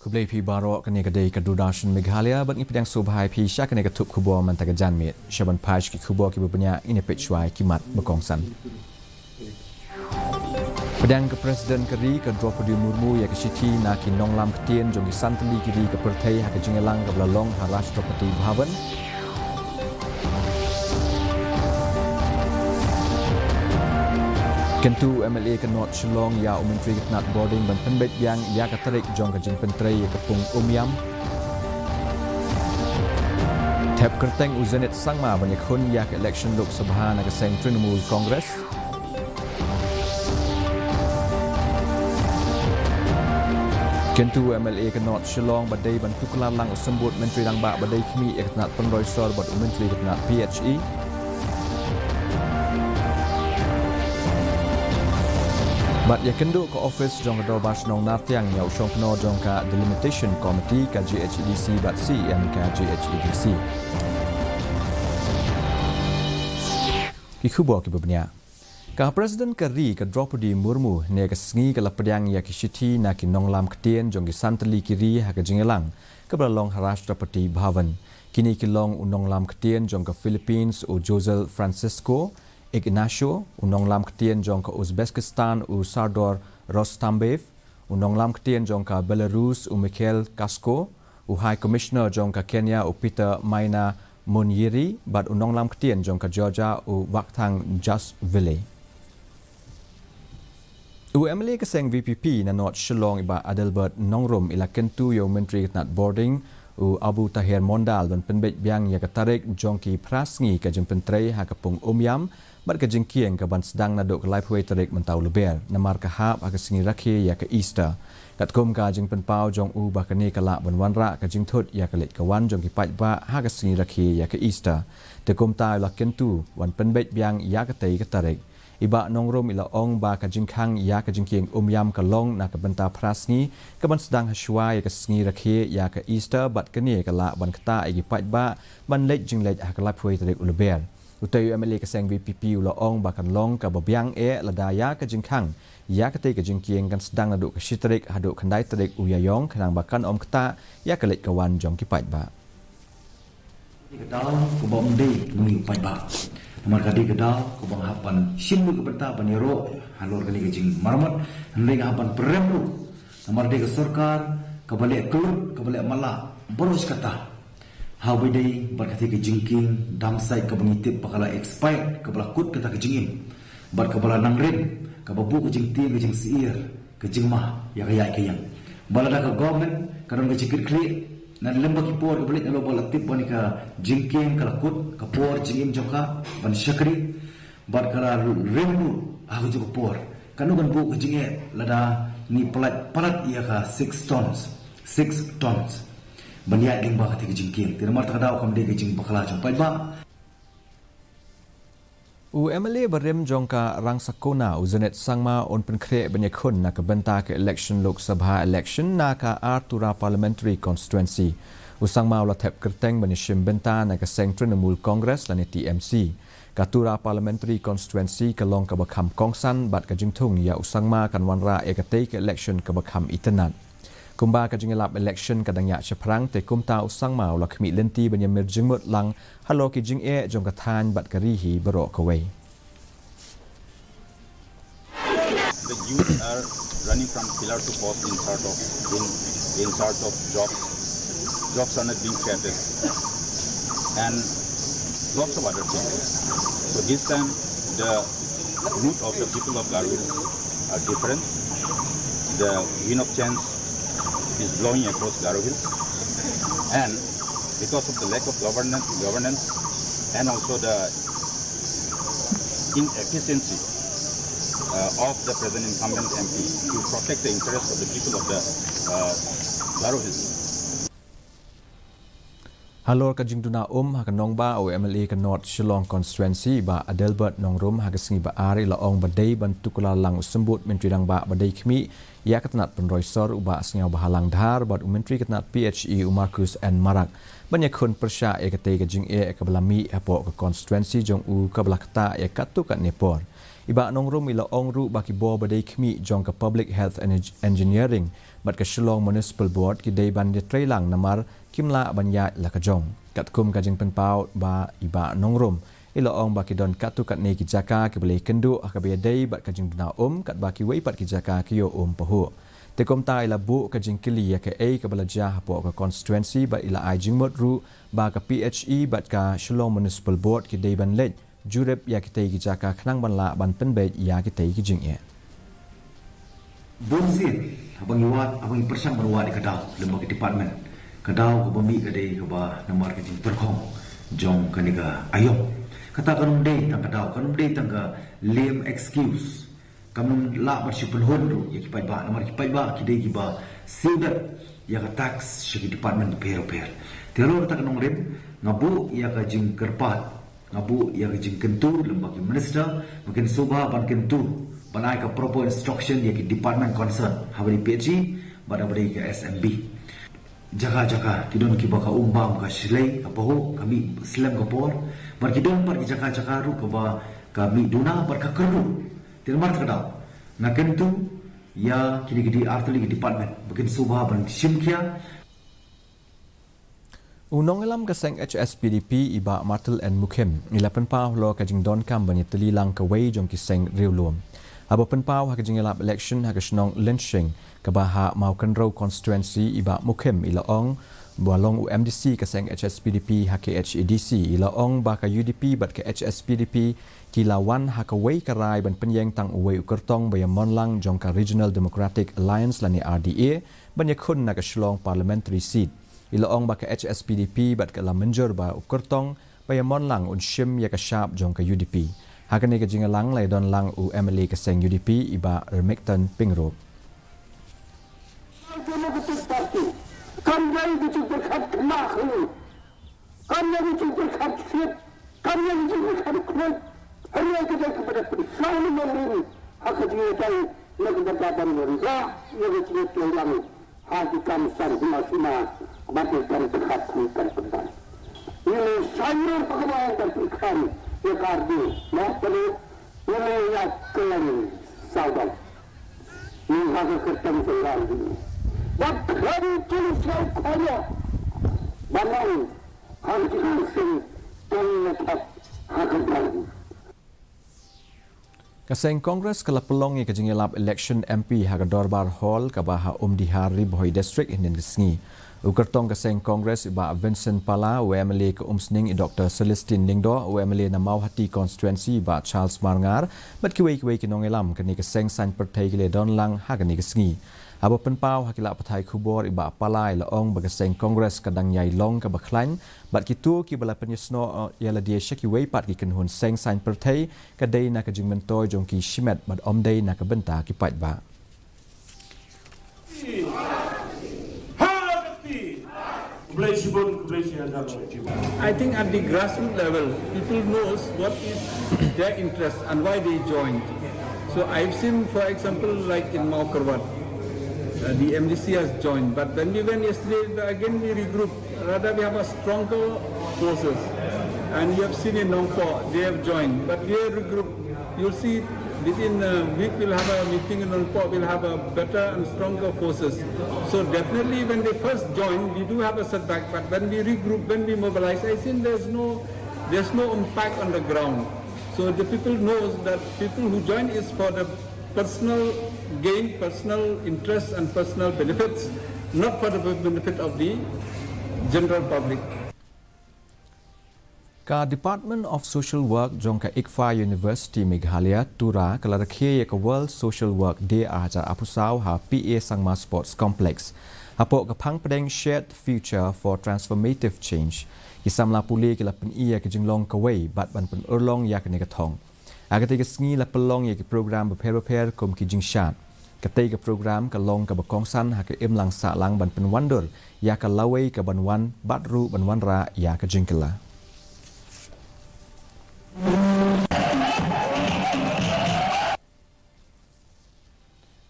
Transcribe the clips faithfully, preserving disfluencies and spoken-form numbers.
Khublei phi baroh, kane ka dei ka Doordarshan Meghalaya bad ngi pdiang sngewbha ïa phi sha kane ka thup khubor mynta ka janmiet. Sha ban peit ki khubor kiba bniah, ngin ïa peit shuwa ïa ki mat ba kongsan. Pdiang ka President ka ri ka Droupadi Murmu ïa ka shithi na ki nonglam ktien jong ki san tylli ki ri ka pyrthei ha ka jingïalang kaba la long ha Rashtrapati Bhavan. Kyntu u MLA ka North Shillong ïa u Myntri ka tnat Bording ban pynbeit biang ïa ka tarik jong ka jingpyntrei ïa ka pung Umiam. Thep kyrteng u Zenith Sangma ban ïakhun ïa ka election Lok Sabha na ka seng Trinamool Congress. Kyntu u MLA ka North Shillong ba dei ban tuklar lang u symbud Myntri Rangbah ba dei khmih ïa ka tnat pynroi sor bad u Myntri ka tnat PHE. Bad ïakynduh ka office jong ka Dorbar Shnong Nartiang ïa u shongknor jong ka Delimitation Committee ka GHADC bad CEM ka GHADC. Ki khubor kiba bniah. Ka President ka ri ka Droupadi Murmu hynne ka sngi ka la pdiang ïa ki shithi na ki nonglam ktien jong ki san tylli ki ri ha ka jingïalang kaba la long ha Rashtrapati Bhavan. Kine ki long u nonglam ktien jong ka Philippines u Josel Francisco Ignacio, u nonglam ktien jong ka Uzbekistan u Sardor Rostambev, u nonglam ktien jong ka Belarus u Mikhail Kasko, u High Commissioner jong ka Kenya u Peter Maina Munyiri bad u nonglam ktien jong ka Georgia u Vakhtang Jasvili. U MLA ka seng VPP na North Shillong i Bah Adelbert Nongrum i la kyntu ïa u Myntri ka tnat Bording u Abu Taher Mondal ban pynbeit biang ïa ka tarik jong ki phra sngi ka jingpyntrei ha ka pung Umiam bad ka jingkieng ka ban sdang naduh ka laiphew tarik mynta u Lber, namar ka hap ha ka sngi rakhe ïa ka Easter. Katkum ka jingpynpaw jong u ba kane ka lah ban wanrah ka jingthut ïa ka leit ka wan jong ki paidbah ha ka sngi rakhe ïa ka Easter. Te kumta u la kyntu wan pynbeit biang ïa katei ka tarik. I Bah Nongrum i la ong ba ka jingkhang ïa ka jingkieng Umiam ka long na ka bynta phra sngi ka ban sdang ha shuwa ïa ka sngi rakhe ïa ka Easter bad kane ka lah ban ktah ïa ki paidbah ban leit jingleit ha ka laiphew tarik u Lber. Utei u MLA ka seng VPP u la ong ba kan long kaba biang eh lada ïa ka jingkhang ïa katei ka jingkieng kan sdang naduh ka shi tarik haduh khyndai tarik u Ïaïong khnang ba kan ym ktah ïa ka leit ka wan jong ki paidbah. Ka dei ka daw kaba ym dei ngi u paidbah. Namar ka dei ka daw kaba nga hap ban shim lut ka bynta ban ïaroh halor kane ka jingmarmot, hynrei nga hap ban pyrem ruh. Namar dei ka sorkar kaba leh kyllut, kaba leh matlah baroh shi katta. Ha ba ïadei bad katei ka jingkieng dam sait kaba ngi tip ba ka la expired, kaba la kut kata ka jingim bad kaba la nang rim, kaba buh ka jingtieng, ka jingsyier, ka jingma ïa ka ïaid ka ïeng. Ba lada ka government ka don ka jingkitkhlieh na lem bad ki por kaba leit, nalor ba la tip ba kane ka jingkieng ka la kut, ka por jingim jong ka ban shakri bad ka la rim ruh ha kajuh ka por, kano kan buh ka jingeh lada ngi pyllait palat ïa ka six tons, six tons ban ïaid lyngba katei ka jingkieng. Te namar kata ka daw kam dei ka jingbakla jong u paidbah. U MLA barim jong ka Rangsakona u Zenith Sangma un pynkhreh ban ïakhun na ka bynta ka election Lok Sabha election na ka Artura Parliamentary Constituency. U Sangma u la thep kyrteng ban ïashim bynta na ka seng Trinamool Congress lane TMC. Ka Tura Parliamentary Constituency ka long kaba kham kongsan bad ka jingthung ïa u Sangma kan wanrah ïa katei ka election kaba kham itynnad. Kumba ka jingïalap election ka dang ïaid shaphrang, te kumta u Sangma u la khmih lynti ban ïamir jingmut lang halor ki jingeh jong ka thaiñ bad ka ri hi baroh kawei. The youth are running from pillar to post in search of, in, in search of jobs. Jobs are not being created, and lots of other things. So this time, the mood of the people of Garo Hills are different. The wind of change is blowing across Garo Hills, and because of the lack of governance, governance, and also the inefficiency, uh, of the present incumbent M P to protect the interests of the people of the, uh, Garo Hills. Halor ka jingduna um ha ka nongbah, u MLA ka North Shillong Constituency, Bah Adelbert Nongrum, ha ka sngi ba ar i la ong ba dei ban tuklar lang u symbud Myntri Rangbah ba dei khmih ïa ka tnat pynroi sor, u Bah Sniawbhalang Dhar, bad u Myntri ka tnat PHE, u Marcuise N Marak, ban ïakhun pyrshah ïa katei ka jingeh kaba la mih hapoh ka constituency jong u kaba la ktah ïa katto katne por. I Bah Nongrum i la ong ruh ba ki bor ba dei khmih jong ka Public Health and Eng-, Engineering bad ka Shillong Municipal Board ki dei ban ïatreilang namar kim lah ban ïaid la ka jong. Katkum ka jingpynpaw ba i Bah Nongrum i la ong ba ki don katto katne ki jaka kiba la ïakynduh ha kaba ïadei bad ka jingduna um katba kiwei pat ki jaka ki ïoh um pahuh. Te kumta i la buh ka jingkylli ïa kaei kaba la jia hapoh ka constituency bad i la ai jingmut ruh ba ka P H E bad ka Shillong Municipal Board ki dei ban leit jurip ïa kitei ki jaka khnang ban lah ban pynbeit ïa kitei ki jingeh. Bun sien, haba ngi wad, haba ngi pyrshang ban wad ïa ka daw lem bad ki department, ka daw kaba mih ka dei kaba namar ka jingpyrkhong jong kane ka aïom. Kata kan ym dei tang ka daw, kan ym dei tang ka lame excuse. Kam nym lah ban shu pynhun ruh ïa ki paidbah namar ki paidbah ki dei kiba siew ïa ka tax sha ki department bapher bapher. Te halor kata ka nongrim nga buh ïa ka jingkyrpad, nga buh ïa ka jingkyntu lem bad ki minister ba kin sngewbha ban kyntu ban ai ka proper instruction ïa ki department concern, haba dei P H E bad haba dei ka S M B. Jaka jaka ki don kiba ka um bam ka shlei ka pahuh ka mih slem ka por. Bad ki don pat ki jaka jaka ruh kaba ka mih duna bad ka kyrduh. Te namar kata ka daw nga kyntu ïa kine ki di artylli ki department ba kin sngewbha ban shim khia. U nongïalam ka seng H S P D P i Bah Martel N Mukhim i la pynpaw halor ka jingdonkam ban ïatylli lang kawei jong ki seng riewlum. Haba pynpaw ha ka jingïalap election ha ka shnong Lynshing kaba ha Mawkynrew constituency, i Bah Mukhim i la ong ba long u M D C ka seng H S P D P ha K H A D C, i la ong ba ka U D P bad ka H S P D P ki la wan ha kawei ka rai ban pynïeng tang uwei u kyrtong ba ïamon lang jong ka Regional Democratic Alliance lane R D A ban ïakhun na ka Shillong parliamentary seat. I la ong ba ka H S P D P bad ka la mynjur ba u kyrtong ba ïamon lang un shim ïa ka shap jong ka U D P. Ha kane ka jingïalang la ïadon lang u M L A ka seng U D P i Bah Remington Pyngrope. Democratic Party kam dei ka jingpyrkhat khmat. Kam ïa ka jingpyrkhat sngewsih, kam ïa ka jingpyrkhat khluit. Hynrei ka dei kaba dei pynsaw na Mawlin ha ka jingïadei na ka bynta ban wanrah ïa ka jingïatreilang ha ki kam san hima sima bad ki kam pyrkhat ki kam pyrkhat. Ngi la saiñdur ha kaba ban pyrkhat ïa ka ardi na ka dei ngi la ïa kylleng sawdong. Ngi ha ka kyrteng jong ka ardi. Bad khlem jingsaw khot ïa ba nang Ka seng Congress ka la pynlong ïa ka jingïalap election M P ha ka Dorbar Hall kaba ha Umdihar, Ri Bhoi District, hynnin ka sngi. U kyrtong ka seng Congress i Bah Vincent Pala, u M L A ka Umsning i Doctor Celestine Lyngdoh, u M L A na Mawhati constituency i Bah Charles Marngar, bad kiwei kiwei ki nongïalam kane ka seng saiñ pyrthei ki la don lang ha kane ka sngi. Haba pynpaw ha ki lad pathai khubor, i Bah Pala i la ong ba ka seng Congress ka dang ïai long kaba khlaiñ bad kito kiba la pynïasnoh ïa lade sha kiwei pat ki kynhun seng saiñ pyrthei ka dei na ka jingmyntoi jong ki shimet bad ym dei na ka bynta ki paidbah. I think at the grassroots level, people knows what is their interest and why they joined. So I've seen, for example, like in Mawkyrwat, uh, the M D C has joined. But when we went yesterday, the, again we regrouped. Rather, we have a stronger forces. And you have seen in Nongpoh, they have joined. But we have regrouped. You'll see within a week we'll have a meeting in Nongpoh. We'll have a better and stronger forces. So definitely, when they first joined, we do have a setback. But when we regroup, when we mobilize, I think there's no, there's no impact on the ground. So the people knows that people who join is for the personal gain, personal interests and personal benefits, not for the benefit of the general public. Ka Department of Social Work jong ka ICFAI University Meghalaya, Tura, ka la rakhe ïa ka World Social Work Day ar hajar arphew saw ha P A Sangma Sports Complex. Hapoh ka phang pdeng Shared Future for Transformative Change, ki samla pule ki la pyni ïa ka jinglong kawei bad ban pynurlong ïa kane ka thong. Ha katei ka sngi la pynlong ïa ki program bapher bapher kum ki jingshad. Katei ka program ka long kaba kongsan ha ka imlang sahlang ban pynwandur ïa ka lawei ka ban wan bad ruh ban wanrah ïa ka jingkylla.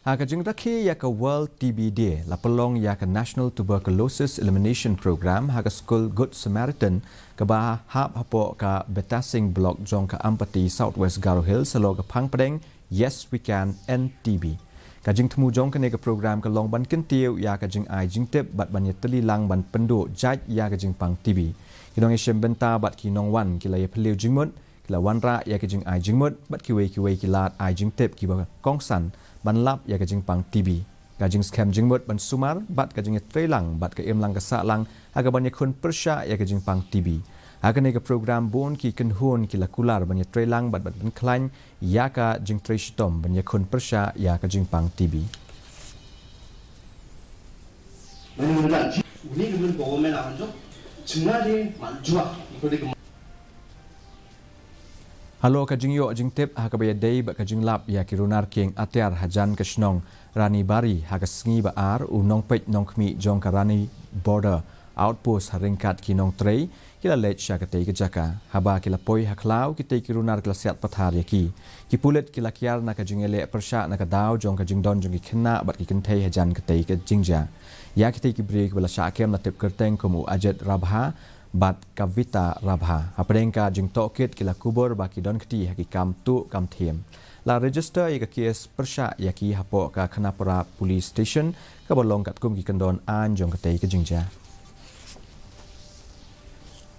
Ha ka jingrakhe ïa ka World T B Day, la pynlong ïa ka National Tuberculosis Elimination Program ha ka skul Good Samaritan, kaba hap hapoh ka Betasing Block jong ka Ampati, South West Garo Hills, halor ka phang pdeng Yes We Can End T B. Ka jingthmu jong kane ka program ka long ban kyntiew ïa ka jingai jingtip bad ban ïatylli lang ban pynduh jait ïa ka jingpang T B. Ki nongïashim bynta bad ki nongwan ki la ïaphylliew jingmut, ki la wanrah ïa ka jingai jingmut bad kiwei kiwei ki lad ai jingtip kiba kongsan ban lap ïa ka jingpang T B. Ka jingskhem jingmut ban sumar bad ka jingïatreilang bad ka imlang ka sahlang ha kaban ïakhun pyrshah ïa ka jingpang T B. Ha kane ka program bun ki kynhun ki la kular ban ïatreilang bad ban pynkhlaiñ ïa ka jingtrei shitom ban ïakhun pyrshah ïa ka jingpang T B. Halor ka jingïoh jingtip ha kaba ïadei bad ka jinglap ïa ki runar kieng atiar hajan ka shnong Ranibari ha ka sngi ba ar, u nongpeit nongkhmih jong ka Rani Border Outpost ha ryngkat ki nongtrei ki la leit sha katei ka jaka. Haba ki la poi ha khlaw, kitei ki runar ki la siat pathar ïa ki. Ki pulit ki la kiar na ka jingïaleh pyrshah na ka daw jong ka jingdon jong ki khynnah bad ki kynthei hajan katei ka jingjia. Ïa kitei ki briew kiba la shah kem la tip kyrteng kum u Ajit Rabha bad Kavita Rabha. Hapdeng ka jingtohkit ki la kubur ba ki don kti ha ki kam tuh kam thiem. La register ïa ka case pyrshah ïa ki hapoh ka Khanapara Police Station, kaba long katkum ki kyndon aiñ jong katei ka jingjia.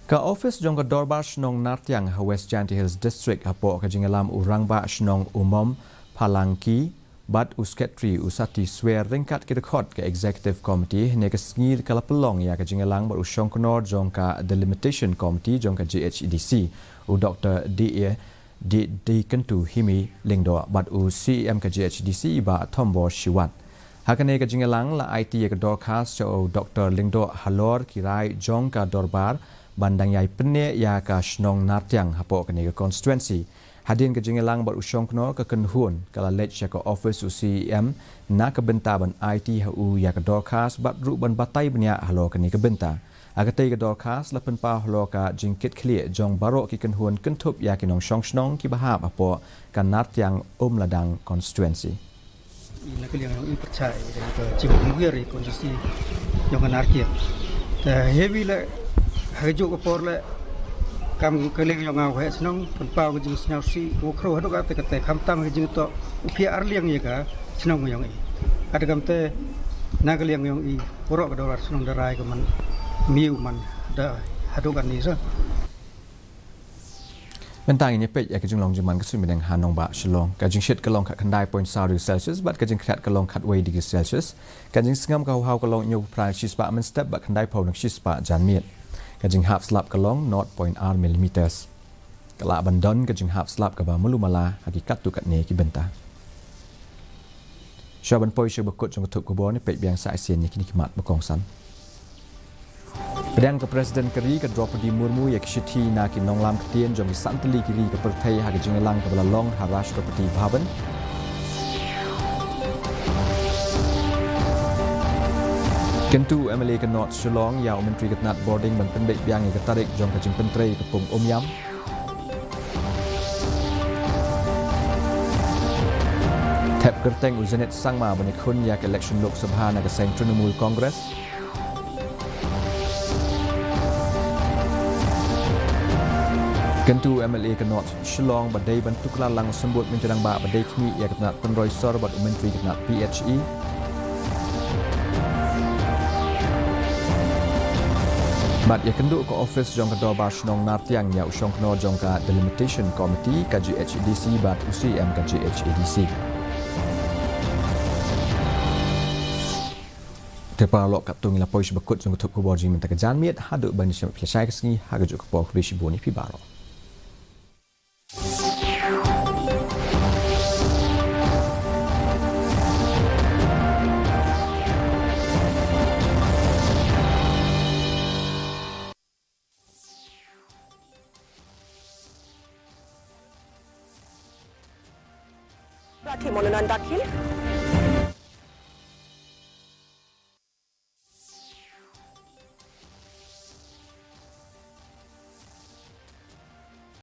Ka office jong ka Dorbar Shnong Nartiang ha West Jaintia Hills District, hapoh ka jingïalam u Rangbah Shnong u Mom Phalangki bad u Secretary u Sati Swer ryngkat ki dkhot ka Executive Committee, hynne ka sngi ka la pynlong ïa ka jingïalang bad u Shongknor jong ka Delimitation Committee jong ka J H A D C, u Doctor D A D D Kyntu Himi Lyngdoh, bad u C E M ka J H A D C, i Bah Thombor Shiwat. Ha kane ka jingïalang la aiti ïa ka dorkhas sha u Doctor Lyngdoh halor ki rai jong ka dorbar ban dang ïai pynneh ïa ka shnong Nartiang hapoh kane ka constituency. Hadien ka jingïalang bad u Shongknor, ka kynhun ka la leit sha ka office u C E M na ka bynta ban aiti ha u ïa ka dorkhas bad ruh ban batai bniah halor kane ka bynta. Ha katei ka dorkhas la pynpaw halor ka jingkitkhlieh jong baroh ki kynhun kynthup ïa ki nongshong shnong kiba hap hapoh ka Nartiang Umladang constituency. Na ka liang jong i pyrshah ïa ka jingmynwiar ïa ka constituency jong ka Nartiang. Te heavy le ha kajuh ka por le kam ka liang jong nga u heh shnong pynpaw ka jingsngewsih u khrew haduh katta katta, khamtam ka jingtoh u phiah arliang ïa ka shnong jong i. Katta kamte na ka liang jong i, baroh ka dorbar shnong da rai ka man miu man da haduh katne sa. Mynta ngin ïa peit ïa ka jinglong jingman ka suiñ bneng ha nongbah Shillong. Ka jingshit ka long khatkhyndai point saw degree Celsius bad ka jingkhriat ka long khatwei degree Celsius. Ka jingsngem ka hawhaw ka long hynñiewphew phra na ka shispah mynstep bad khyndaiphew na ka shispah janmiet. Ka jinghap slap ka long nought point ar millimeters. Ka lah ban don ka jinghap slap kaba malu mala ha ki katto katne ki bynta. Shuwa ban poi sha ba kut jong ka thup khubor, ngin peit biang sa shisien ïa kine ki mat ba kongsan. Pdiang ka President ka ri ka Droupadi Murmu ïa ki shithi na ki nonglam ktien jong ki san tylli ki ri ka pyrthei ha ka jingïalang kaba la long ha Rashtrapati Bhavan. Kyntu u M L A ka North Shillong ïa u Myntri ka tnat bording ban pynbeit biang ïa ka tarik jong ka jingpyntrei ka pung Umiam. Thep kyrteng u Zenith Sangma ban ïakhun ïa ka election Lok Sabha na ka seng Trinamool Congress. Kyntu u M L A ka North Shillong ba dei ban tuklar lang u symbud Myntri Rangbah ba dei khmih ïa ka tnat pynroi sor bad u Myntri ka tnat P H E. Bad ïakynduh ka office jong ka Dorbar Shnong Nartiang ïa u Shongknor jong ka Delimitation Committee ka J H A D C bad u C M ka J H A D C. Te paralok, katto ngi la poi sha ba kut jong ka thup khubor jong ngi mynta ka janmiet, haduh ban ïashem phi shai ka sngi ha kajuh ka por, khublei shibun ïa phi baroh. Prathi Mononanda Khin.